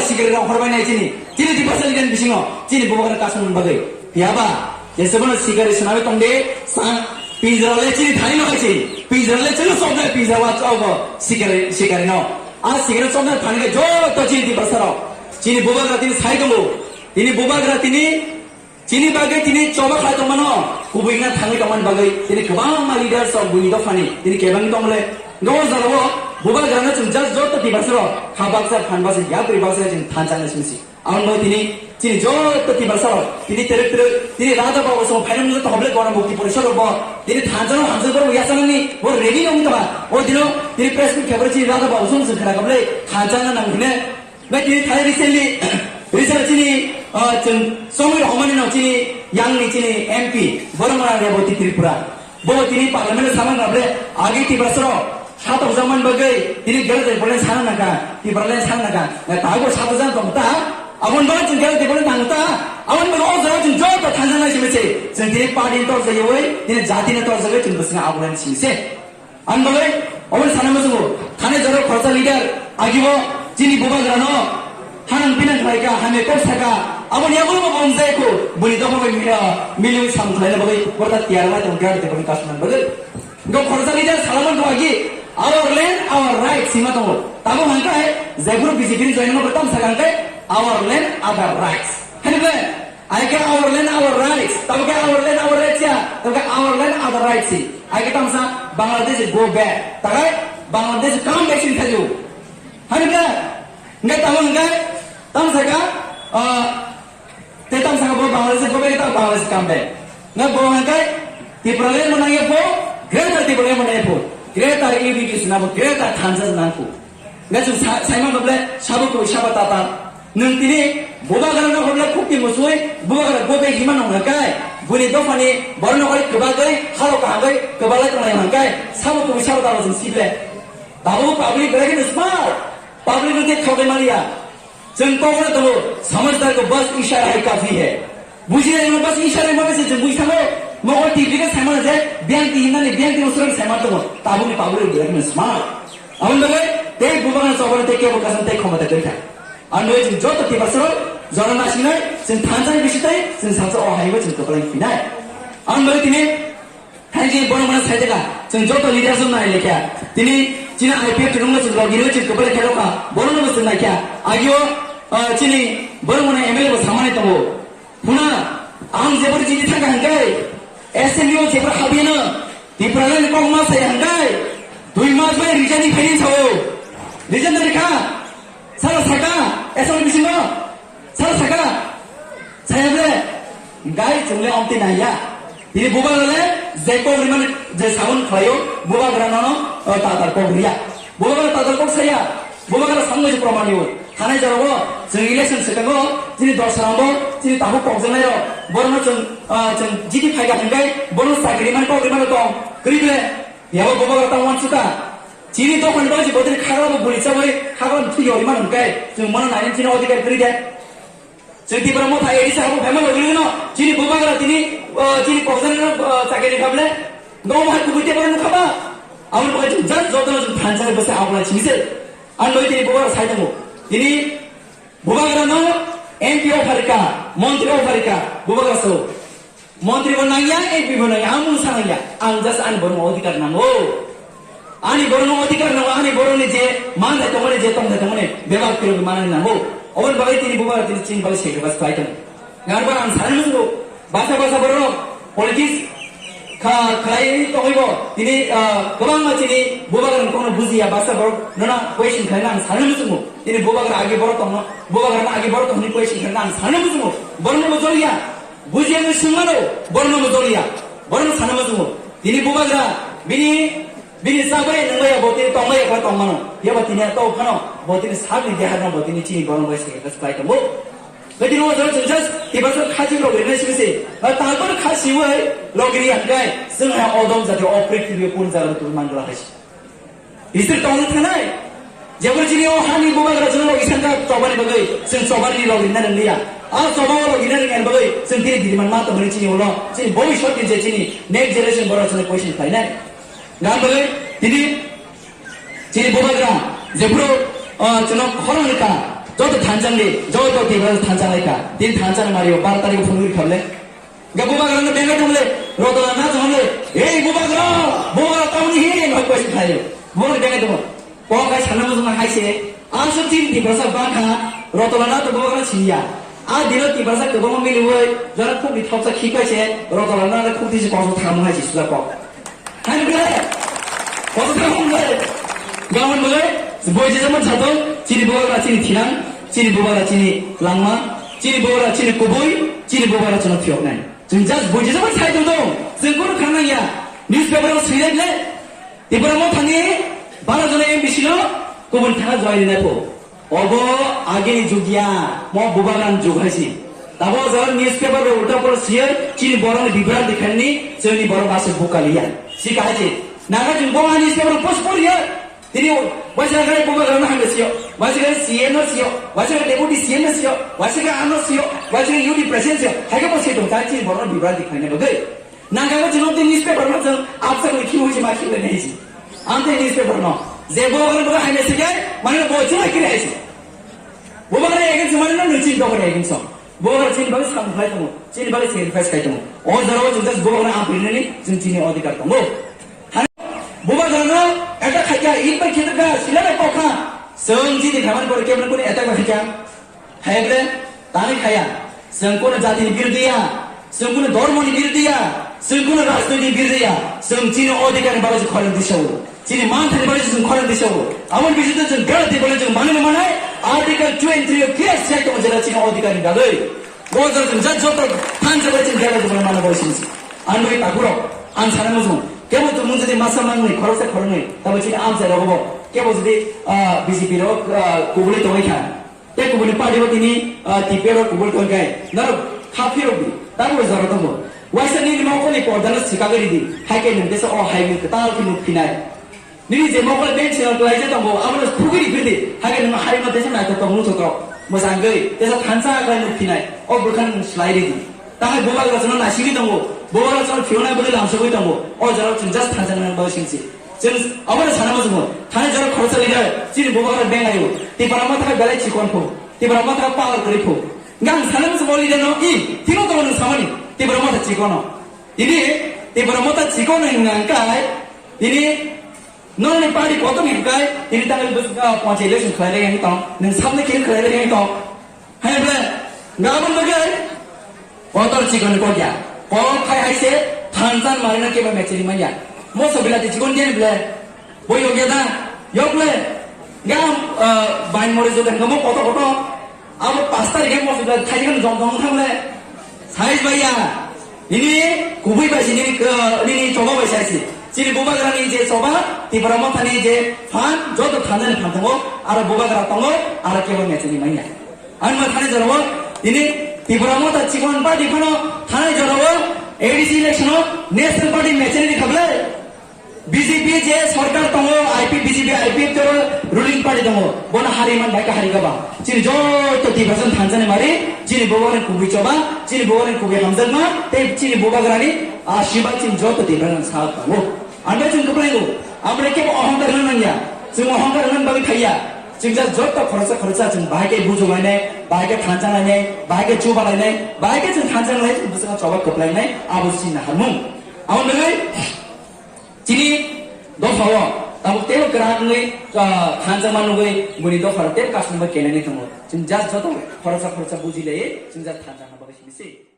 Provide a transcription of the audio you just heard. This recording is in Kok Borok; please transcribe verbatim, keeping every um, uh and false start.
Sikari rok horbai nai chini, chini Tiprasa leader bisingo, chini bubagra kasong bagwi. Phiya ba, jesebono sikari swnamwi tongde, sa, pinjra le chini thani no hai chini, pinjra le chini sobda pinjra wa chogo sikari, sikari no. A sikari sobda thani ke joto chini Tiprasa rok. Chini bubagra tini sai tongo, tini bubagra tini Chini bagwi tini choba khlai tongmano, kubui wngna thangwi tongmani bagwi tini kwbangma leaders rok buini dophani tini kebengwi tongmole. Nogo jorao bubagrano chwng just joto Tiprasa rok kha baksa, phan baksa, yapri baksa chwng thansa wngna simi si. Aboni bagwi tini chini joto Tiprasa rok tini terek terek tini Radha Babu song phainani joto hoble gona mukti porishad rok bo tini thansa no hamjak borok yasanani bo ready wngwi tongma. O dino tini press meet khe borok chini Radha Babu song chwng khna kable thansa wngna nang hine. Bai tini thai recently, recently chini, ah, chwng chongwi rok hwnmani no chini yang ni chini M P, Boromara Reboti Tripura. Bo tini parliament o sama na ble, agi Tiprasa rok, satok jaman bagwi, tini gere de bolen sana naka, Tipraland sana naka, na tago satok jan tong ta, abon bagwi chwng gere de bolen tang ta, abon bagwi o jaga chwng joto thansa nai simi se, chwng tini party ni tor jagwi, tini jati ni tor jagwi chwng bwswng abolen simi se. Ang bagwi, omo sana muchungo, thani jora khoroksa leader, agibo chini bubagrano hanang pinang khlaika, hamya kok saka, aboni yagulo bo bom jai kho, boni dopha bai mi-, ah, milwi sam khlaina bagwi, borta tiyar ma tong kiyar tong kok kasna bagwi. Go khoroksa leader salaman kho agi, "Our land, our rights," hima tongo. Tamo hangkai, jephuru B J P ni join mo tam saka hangkai, "Our land, other rights." Hani ble, Aike our land, our rights. Tamo khe our land, our rights ya. Tamo khe our land, other rights si. Aike tamsa Bangladesh go back. Takai Bangladesh come back sin khayu. Hani ka? Ngai tamo ngai tamsa ka, ah, te tamsa ka bo Bangladesh go back, ta Bangladesh come back. Ngai bo ngai Tipraland mana ye po, greater Tipraland mana ye po. Greater unity sina po, greater thansa sina po. Ngai chwng sa-, saimano ble, sabo koi sabo tata. Nwng tini bubagrano hwnle khukti musui, bubagra bobe hima nong hwnkai. Buni dophani borokno koi kwbagwi, halo kahagwi, kwbalai tonglai hwnkai. Sabo koi sabo tata chwng sible. Tabuk public belai kheno smart. Public no tei thogwi maliya. Chwng kokno tongo, "Samajhdar ko bas ishara hai kafi hai." Buji nai ma bas ishara ma bas chwng buji thango. Mo o T V khe saimano je, biyang ti hinani, biyang ti usrang saimano tongo. Tabukni public belai kheno smart. Aboni bagwi tei bubagrano chobani tei kebo kasan tei khomota kwrwi kha. Ang nugwi chwng joto Tiprasa rok jora nasinai, chwng thansa ni bising tei chwng salsa o hai bo chwng kwplai phinai. Ang nugwi tini hai je borok mano sai daga, chwng joto leaders rok nai lekha. Tini chini I P F rok no chwng rok gini chwng kwplai khe rokha, borok no chwng naikha. Agio, ah, chini borok mano M L A bo samani tongo. Huna, ang jebor jini thangkha hangkai, S M U jebor habiyano, Tipraland ni kokma sai hangkai, dui mas bai resign ni phaini sao. Resign dari kha, sara saka, S M U bisingo, sara saka, saya ble, gai chungle omti naya. Ini bubagra le, je kok rimani, je saun khlayo, bubagra nono, eh, tatar kok riya. Bubagra tatar kok saya, bubagra samung je proman yo. Hanai jorao chwng election swkango chini dosrango chini tabuk kokjaknairok borokno chwng, ah, chwng jiti phaikha hwnkhe bono chakri mani kok rimano tong kwrwi ble yabo bubagra tang uansukha. Chini dophani bagwi botini khagra bo buli chabai khagra thwi yori mano hwnkhe chwng bono nainani chini odhikar kwrwi de. Chwng Tipra Motha A D C habo phaima logilogino chini bubagra tini, ah, chini kokjaknairok, ah, chakri kha ble nogo hai kubui tei bono nukha ba. Aboni bagwi chwng just jotono chwng thansa bwsa abono chini se. Ang loi tini bubagra sai tongo. Tini Bubagrano M P offer rikha, montri offer rikha, bubagra sao. Montri bo nangya, M P bo nangya, ang mung sa nangya. Ang just ani borokno odhikar nango. Ani borokno odhikar nango, ani borokni je manthai tongmani, je tongthai tongmani, bebak kwrwngwi manani nango. Oboni bagwi tini bubagra tini chini bagwi sacrifice khlai tongo. Ngarba ang sani nungo, basa basa borok politics kha khlai tongwi bo, tini, ah, kwbangma chini bubagra ni kokno bujiya, basa borok nono question khlaina ang sani muchungo. Tini bubagra agi borok tongno, bubagra no agi borok tongni question khlaina ang sani muchungo. Borok no bo joliya, bujiya ni swngmano, borok no bo joliya, borok no sani muchungo. Tini bubagra bini Bini chabai nungbai ya bo tini tongbai ya kha tongmano. Yaba tini ya tong phano bo tini sakni dehar no bo tini chini borok bai se khlai tongo. Bini o jora chwng just tiba sa khaji rok rinai simi se. Ba tabor kha siwai logri ya kai. Chwng ha odom jati oprik tibi pun jara tu man gla hai. Isir tong thanai. Jabor chini o hani bubagra chwng log isan ka chobani bagwi. Chwng chobani log rinai nang ya. A choba log rinai nang bagwi. Chwng tini diri man ma to bini chini ulo. Chini bhobishot ni je chini next generation borok chwng question khlainai. Gam bagwi tini chini bubagra jephuru, ah, chwngno khorang rwkha, Joto thanchang di, joto Tiprasa thanchang lai kha. Tini thanchang mari o bar tarikh phone ri kha bole. Ga bubagra no bengai thang le, Rotolal na thang le, "Ei bubagra, bubagra tamni hi?" Hoi koi khai. Bubagra bengai thang. Ko kai sana mo jong hai se, aso tin Tiprasa ba kha, Rotolal na to bubagra siya. A dino Tiprasa kwbangma mili woi, jara khuk di thoksa khi kai se, Rotolal na khuk di se kosok thang hai se suja ko. Hai bole, kosok thang bole. Gawan bole, boi je zaman sato, chini bubagra chini thinang, chini bubagra chini langma, chini bubagra chini kubui, chini bubagra chini thiok nai. Chwng just buji jaba sai tong tong. Chwng kunu khang nang ya. Newspaper o swi le. Tipra Motha ni bara jona M D C no kubun thana join rinai pho. Obo agini jug ya. Mo bubagra ni jug hai si. Tabo jora newspaper ro ulta pora swi chini borok ni bibran dikhani chini borok basa bukali ya. Si kahai si. Naga jung bo ani newspaper post pori ya. Tini waisa khe bubagra no hamya sio, waisa khe C M no sio, waisa khe deputy C M no sio, waisa khe ano sio, waisa khe U D president sio, hai khe bo sio tong chini borok no bibra di khaina bagwi. Nangkha bo chini newspaper no chwng absa khe khiui se ma khiui nai si. Amte newspaper no. Je bubagra no hamya sio khe, mane bo chuma kiri hai si. Bubagra against mane no nui chini bubagra against so. Bubagra chini bagwi sam khai tongo, chini bagwi sacrifice khai tongo. O jora o chwng just bubagra ampirinani chwng chini odhikar tongo. Bubagrano attack khaikha, in bai khedekha, silare kokha. Chwng chini khamani pore keboni kuni attack bai khaikha. Khaya bole, tani khaya. Chwng kono jatini birodhi ya, chwng kono dhormoni birodhi ya, chwng kono rajnitini birodhi ya. Chwng chini odhikarni bagwi se khorang tisao. Chini manthani bagwi se chwng khorang tisao. Aboni bisingtwi chwng gana twi bole chwng manwi manai, Article two and three o clear se tongo jera chini odhikarni bagwi. Bo jora chwng jat joto thansa bai chwng jera jubra mana bai sini. Ang bai takurok, ang sana muchung. Kebo chwng mung jodi masa mangni khoroksa khoroknwi, tabo chini amchai rogo bo. Kebo jodi, ah, B J P rok, ah, kubuli tongwi kha. Tei kubuni party bo tini, ah, T P F rok kubuli tongwi kai. Norok kha phirok di, tabo jora tongo. Waisa nini mokol ni porda no sikagwi ridi. Hai khe nwng tesa o hai nwng kwtal khe nuk phinai. Nini je mokol bank sengno kwlaijak tongo, abono phugwi riphi di. Hakhe nwng harima tesa naithok tong nukthok tok. Mwchangwi tesa thansa kwlai nuk phinai. O bwkhano nwng slai ridi. Tahai bubagra chwngno naisingwi tongo. Bubagra chwngno phiyoknai bwlwi lamsogwi tongo. O jorao chwng just thansa nang bagwi singsi. Chwng abono sana muchungo. Thani jorao khoroksa leader chini bubagra bank ayo. Tipra Motha khe belai chikon pho. Tipra Motha khe power kwrwi pho. Hwnkhe ang sana muchungo o leader no, i, tino tongo nwng samani. Tipra Motha chikono. Tini Tipra Motha chikono hwnkha hwnkhe, tini Noni party kotor ni bukai, tini tangwi bwswk, ah, panchayat election khlai rwgwi tong, nwng sabni kiri khlai rwgwi tong. Hai ble, gabon bagwi kotor chikon kok ya. Kok khai hai se, thansan marina keba mechiri manya. Moso bilati chikon diyan ble, bo yogya da, yok ble, gam, ah, bain mori jodan gamo kotor kotor. Abo pash tarikhe moso da thaijakno jom jom thang le. Sai baiya. Nini kubui bai si nini, eh, nini choba bai sai si. Chini bubagrani je choba, Tipra Mothani je phan, joto thanjani phan tongo, aro bubagra tongo, aro kebo mechani manya. Ang ma thani jorao, nini Tipra Motha chikon party phano thani jorao, A D C election o national party mechani ni khablai. B J P je sorkar tongo, I P, B J P, I P F toro ruling party tongo. Bono hari man bai ka hari ka ba. Chini joto Tiprasa thansa ni mari, chini bubagrani kubui choba, chini bubagrani kubui hamjakma, tei chini bubagrani asirwad chini joto Tiprasa sa tongo. Amre chini kwplai go, amre kebo ohongkar nang ya, chini ohongkar nang bagwi thaya. Chini ja joto khoroksa khoroksa chini bai ke bujo lainai, bai ke thansa lainai, bai ke chuba lainai, bai ke chini thansa lainai, chini bwswk choba kwplai nai, abo chini naharmung. Abo nai, Chini dopha o tabuk teibo kwrak wngwi, ah, thansa ma nugwi buini dopha rok teibo kasumba kenani tongo. Chwng just joto khoroksa khoroksa buji lai, chwng just thansa ma bagwi simi se.